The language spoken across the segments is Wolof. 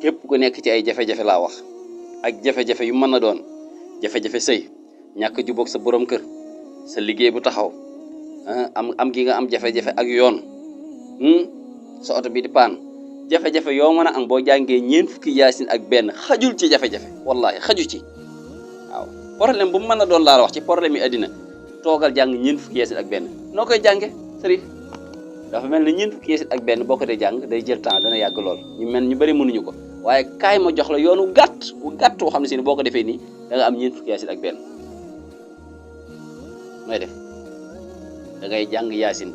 képp ku nekk ci ay jafe-jafe laa wax ak jafe-jafe yu mën na doon jafe-jafe sëy ñàkk jubóog sa borom kër sa liggéey bu taxaw am gi nga am jafe-jafe ak yoon sa oto bi di paan jafe-jafe yoo mën a am boo jàngee ñeent fukki yaasin ak benn xajul ci jafe-jafe wallahi xaju ci waaw problème bu mu mën a doon laa wax ci problème yi àddina toogal jàng ñeent fukki yaasin ak benn noo koy jànge sërif dafa mel ne ñeent fukki yaasin ak benn boo ko dee jàng day jël temps dana yàgg lool ñu bëri mënuñu ko waaye kaay ma jox la yoonu gàtt woo xam ne si ne boo ko defee nii da nga am ñeent fukki yaasin ak benn nooy def da ngay jàng yaasin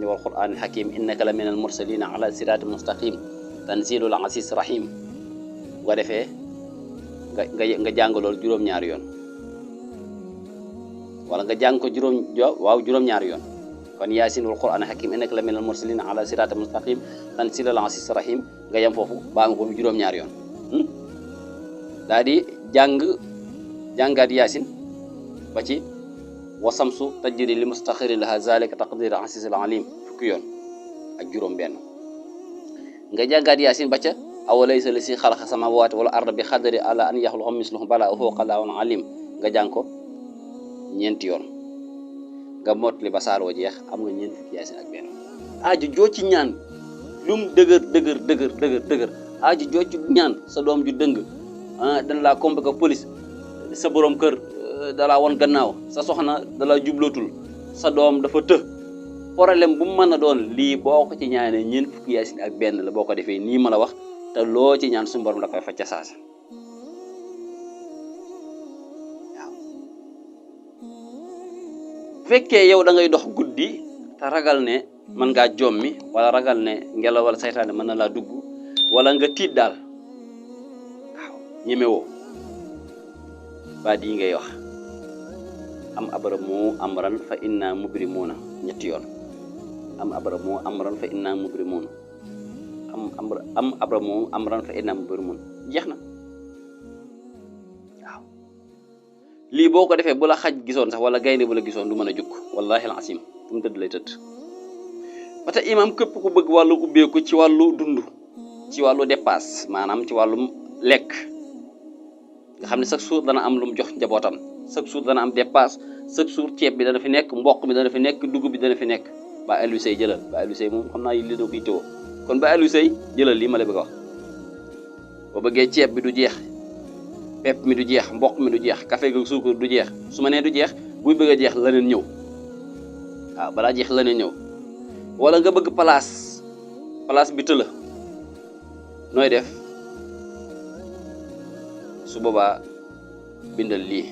wal qur'aanil hakiim innaka la minal mursaliina ala siraatin mustaqim tanzilul aziz rahim bu ko defee nga jàng loolu juróom-ñaari yoon wala nga jàng ko juróom-ñaari yoon kon yaasin wal qur'aanil hakiim innaka la minal mursaliina ala siraatin mustaqim tanzilul aziz rahim nga yem foofu baa nga ko juróom-ñaari yoon daa di jàngaat yaasin ba ci wasamsu tajri li mustaxirin laha zalika taqdir asisil alim fukki yoon ak juróom benn nga jàngaat yaasin ba ca awalaysa lasi xalaqa samawati wala arda bi xadari ala an yaxluqa misluhum bala huwa qadaun alim nga jàng ko ñeenti yoon nga mottali ba saar wa jeex am nga ñeent fukki yaasin ak benn aaju joo ci ñaan lum dëgër aaju joo ci ñaan sa doom ju dëng dana laa convoqué police sa borom kër dalaa won gannaaw sa soxna dalaa jublootul sa doom dafa të problème bu mu mën a doon lii boo ko ci ñaanee ñeent fukki yaasin ak benn la boo ko defee nii ma la wax te loo ci ñaan suñu borom la koy faj ca saasa waaw fekkee yow da ngay dox guddi te ragal ne mën ngaa jommi wala ragal ne ngelaw wala saytaane mën na laa dugg wala nga tiit daal waaw ñemewoo ba di ngay wax am abramu amran fa inna mubrimuuna ñetti yoon am abramu amran fa inna mubrimuuna am abramu amran fa inna mubrimuuna jeex na waaw lii boo ko defee bu la xaj gisoon sax wala gaynde bu la gisoon du mën a jukk wallahi al-asim fu mu tëdd lay tëdd ba tey imam képp ku bëgg wàllu ubbeeku ci wàllu dund ci wàllu dépasse maanaam ci wàllum lekk nga xam ne chaque jour dana am lu mu jox njabootam chaque jour dana am dépasse chaque jour ceeb bi dana fi nekk mboq mi dana fi nekk dugub bi dana fi nekk ba Aliou Seye jëlal ba Aliou Seye moom xam naa li doo koy tëwoo kon ba Aliou Seye jëlal lii ma la bëgg a wax boo bëggee ceeb bi du jeex pepp mi du jeex mboq mi du jeex café ga suukar du jeex su ma nee du jeex buy bëgg a jeex leneen ñëw waaw balaa jeex leneen ñëw wala nga bëgg place bi tëla nooy def su boobaa bindal lii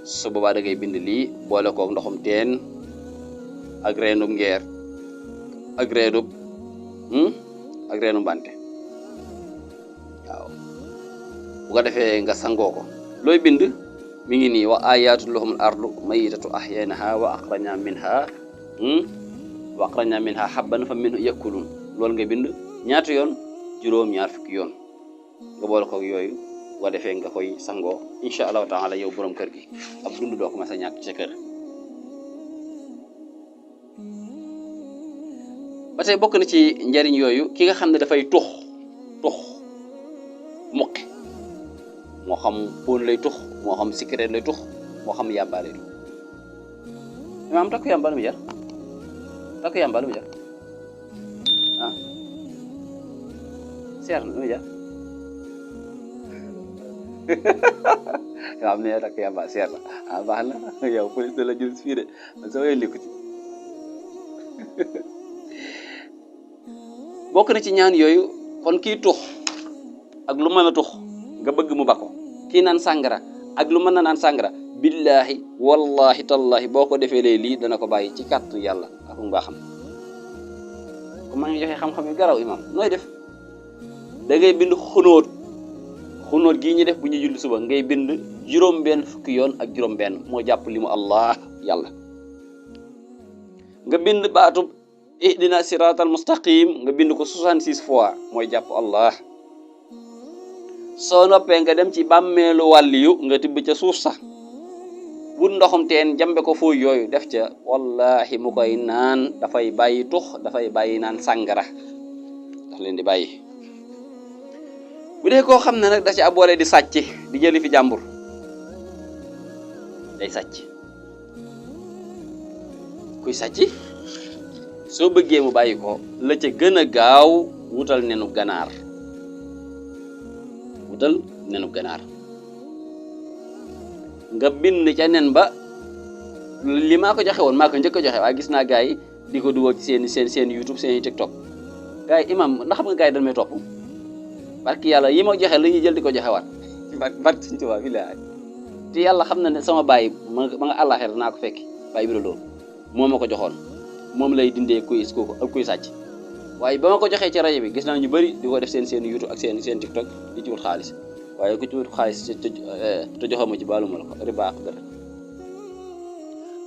su boobaa da ngay bind lii boole koog ndoxum teen ak reenum ngeer ak reenu mbante waaw bu ko defee nga sangoo ko looy bind mi ngi nii wa ayatul lahumul ardu mayitatu ahyaynaha wa akhrajna minha habban fa minhu yakulun loolu nga bind ñaata yoon juróom-ñaar fukki yoon nga boole koog yooyu bu ko defee nga koy sangoo incha allahu taala yow borom kër gi ab dund doo ko mas a ñàkk ci sa kër ba tey bokk na ci njariñ yooyu ki nga xam ne dafay tux muqi moo xam pon lay tux moo xam cigarette lay tux moo xam yàmba lay tux imaam takku yàmba lu mu jar ah seer na lu mu jar nga xam ne takku yàmba seer na ah baax na yow police de la jël fii de man sama yoon nekku ci bokk na ci ñaan yooyu kon kii tux ak lu mën a tux nga bëgg mu bako kii naan sàngara ak lu mën na naan sàngara billahi wallahi tallahi boo ko defee lii dana ko bàyyi ci kàttu yàlla ak mu baaxam ko maa ngi joxe xam-xam yu garaw imam nooy def da ngay bind xunóot gii ñu def bu ñu julli suba ngay bind juróom-benn fukki yoon ak juróom-benn moo jàpp li mu allah yàlla nga bind baatub ihdina siratal mustaqim nga bind ko 66 fois mooy jàpp allah soo noppee nga dem ci bàmmeelu wàlliyu nga tibb ca suuf sax wut ndoxum teen jambe ko fooy yooyu def ca wallahi mu koy naan dafay bàyyi tux dafay bàyyi naan sàngara daf leen di bàyyi. bu dee koo xam ne nag da ci aboole di sàcc di jëli fi jàmbur day sàcc kuy sàcc soo bëggee mu bàyyi ko la ca gën a gaaw wutal nenu ganaar nga bind ca nen ba li maa ko joxe woon maa ko njëkk a joxe waaye gis naa gars yi di ko dugal ci seen YouTube seen TikTok gars yi imam ndax xam nga gars yi dañ may topp barki yàlla yi ma joxe la ñuy jël di ko joxe waat barki Sëñ Tuubaa fi la te yàlla xam na ne sama baay ma nga àllaaxira naa ko fekki baay bi la loolu moo ma ko joxoon moom lay dindee kuy sàcc waaye ba ma ko joxee ci rajo bi gis naa ñu bëri di ko def seen YouTube ak seen TikTok di ci wut xaalis waaye ku ci wut xaalis te joxoo ma ci baaluma la ko riba ak dara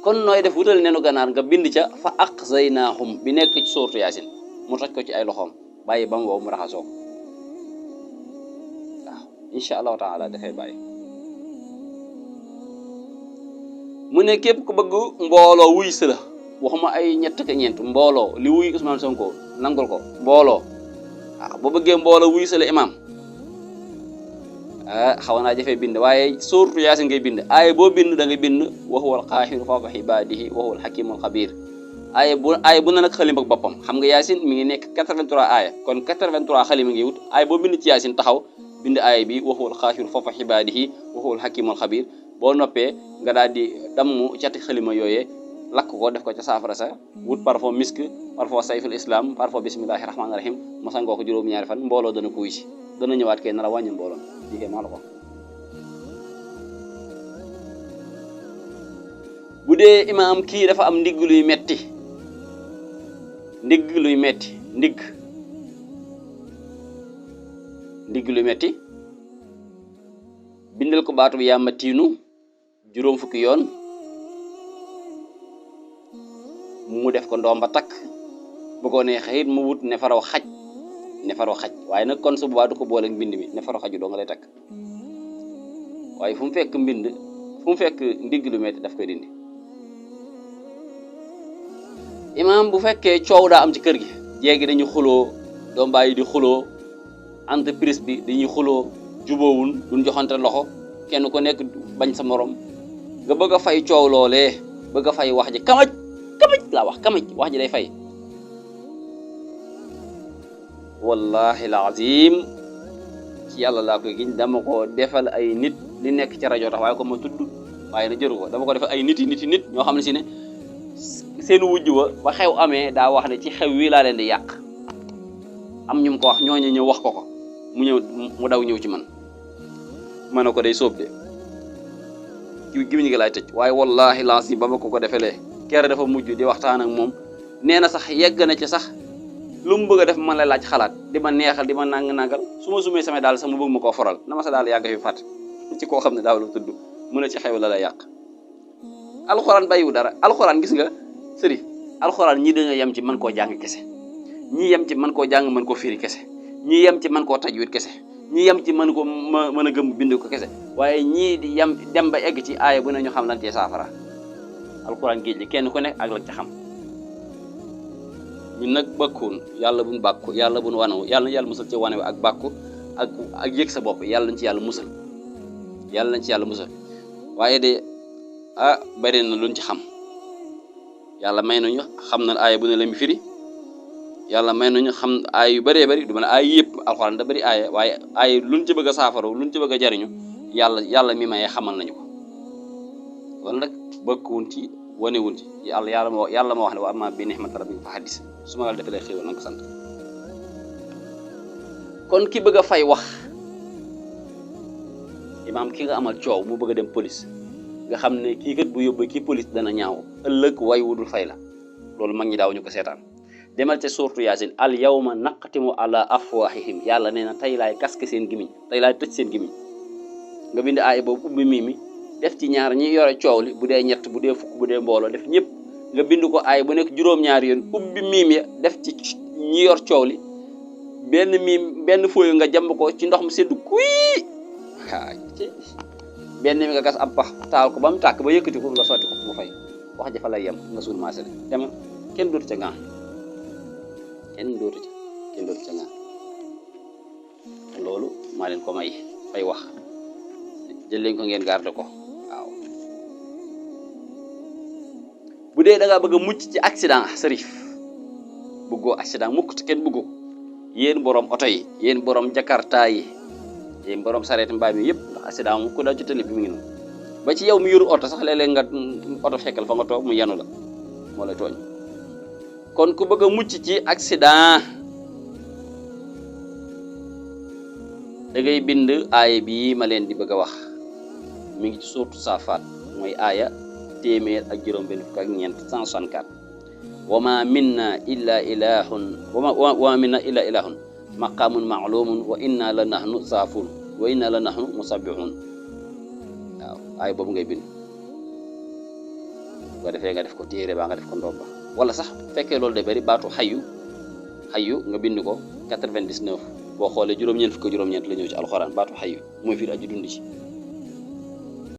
kon nooy def wutal nenu ganaar nga bind ca fa aqzaynaahum bi nekk ci sourate Yaasin mu toj ko ci ay loxoom bàyyi ba mu wow mu raxasoo waaw incha allahu taala dafay bàyyi. mu ne képp ku bëgg mbooloo wuy si la waxuma ay ñett ka ñeent mbooloo li wuy Ousmane Sonko nangul ko mbooloo waaw bu bëggee mbooloo wuy si la imam xaw naa jafee bind waaye suuratu Yaasin ngay bind aaye boo bind da ngay bind wa huwal qaahiru fawqa ibaadihi wa huwal hakiimul xabiir aaye bu na nag xalim ak boppam xam nga Yaasin mi ngi nekk 83 aaya kon 83 xalima ngi wut aaye boo bind ci Yaasin taxaw bind aaye bi wa huwal qaahiru fawqa ibaadihi wa huwal hakiimul xabiir boo noppee nga daal di damm cati xalima yooyee lakk ko def ko ca saafara sa wut parfum misk parfum sayful islam parfum bismillahi rahmaani rahim mosangoo ko juróom-ñaari fan mbooloo dana ko wuy si dana ñëwaat kay na la wàññi mbooloo jigéen maa la ko. bu dee imaam kii dafa am ndigg luy metti ndigg luy metti bindal ko baatu bi yaa ma tiinu juróom fukki yoon mu def ko ndoom ba takk bu ko neexee it mu wut neefaraw xaj waaye nag kon su boobaa du ko boole ak mbind mi neefaraw xaju doo nga lay takk waaye fu mu fekk ndigg lu metti daf koy dindi. imaam bu fekkee coow daa am ci kër gi jéegi dañu xuloo doom bàyyi di xuloo entreprise bi dañuy xuloo juboowul duñ joxante loxo kenn ko nekk bañ sa morom nga bëgg a fay coow loolee bëgg a fay wax ji kamaj wax ji day fay wallahi alazim ci yàlla laa koy giñ dama ko defal ay nit li nekk ci rajo tax waaye ko ma tudd waaye na jëru ko dama ko defal ay nit ñoo xam ne si ne seen wujj wa ba xew amee daa wax ne ci xew wi laa leen di yàq am ñu ko wax ñooñu ñëw wax ko mu daw ñëw ci man ma ne ko day sóob de gi laay tëj waaye wallahi lancé ba ma ko defelee kere dafa mujj di waxtaan ak moom nee na sax yegg na ci sax lu mu bëgg a def man la laaj xalaat di ma neexal di ma nangal su ma sumee samay daal sax mu bëgg ma koo foral na ma sa daal yàgg fi fàtt ci koo xam ne daaw la tudd mu ne ci xew la la yàq alxuraan bàyyiwu dara alxuraan gis nga sëriñ alxuraan ñii dañoo yem ci mën koo jàng kese ñii yem ci mën koo jàng mën koo firi kese ñii yem ci mën koo tajwid kese ñii yem ci mën ko mën a gëm bind ko kese waaye ñii di yem dem ba egg ci aaya bu ne ñu xam lan cee saafara alxuraan géej li kenn ku nekk ak la ca xam ñun nag bàkkuun yàlla buñ bàkku yàlla buñ wanewu yàlla musal ci wanewu ak bàkku ak yëg sa bopp yàlla nañ ci yàlla musal waaye de bari na luñ ci xam yàlla may nañu xam na aaya bu ne la mi firi yàlla may nañu xam aay yu bëree bëri du ma ne aay yëpp alxuraan da bëri aaya waaye aay luñ ci bëgg a saafara luñ ci bëgg a jariñu yàlla mi mayee xamal nañu ko kon nag bàkkuwun ci wanewun ci yàlla moo wax ne wa amma bi ni'mati rabbika fa haddis su ma la defalee xéewal na nga ko sant kon ki bëgg a fay wax imaam ki nga amal coow mu bëgg a dem police nga xam ne kii kat bu yóbbu kii police dana ñaaw ëllëg way wudul fay la loolu mag ñi daaw ñu ko seetaan demal ca suuratu Yaasin al yawma naqtimu ala afwahihim yàlla nee na tey laay kaske seen gimiñ tey laay tëj seen gimiñ nga bind aay boobu ubbi mi def ci ñaar ñi yore coow li bu dee ñett bu dee fukk bu dee mbooloo def ñëpp nga bind ko aay bu nekk juróom-ñaari yoon ubbi miim ya def ci ñi yor coow li benn fooyu nga jàmb ko ci ndox mu seddu kuy benn mi nga gas ab pax taal ko ba mu tàkk ba yëkkati ko nga sotti ko mu fay wax ja fa lay yem nga suul maasale demal kenn dootu ca ngaan maa leen ko may fay wax jël leen ko ngeen garde ko waaw bu dee da ngaa bëgg a mucc ci accident Cherif bëggoo accident mukk te kenn bëggoo yéen borom oto yi yéen borom jakarta yi yéen borom sareet mbaam yi yëpp ndax accident mu ko daal ci télé bi mu ngi noonu ba ci yow mi yoru oto sax léeg-léeg nga oto fekkal fa nga toog mu yanu la moo lay tooñ kon ku bëgg a mucc ci accident da ngay bind aaya bii ma leen di bëgg a wax mi ngi ci suuratu Saafaat mooy aaya téeméer ak juróom-benn fukk ak ñeent 164 wama minna illa ilahun maqamun ma'lumun wa inna la nahnu saafun wa inna la nahnu musabbihun waaw aaya boobu ngay bind bu ko defee nga def ko téere baa nga def ko ndomba wala sax fekkee loolu de bari baatu xayu nga bind ko 99 boo xoolee juróom-ñeent fukk juróom-ñeent la ñëw ci alxuraan baatu xayu mooy firi aji dund ci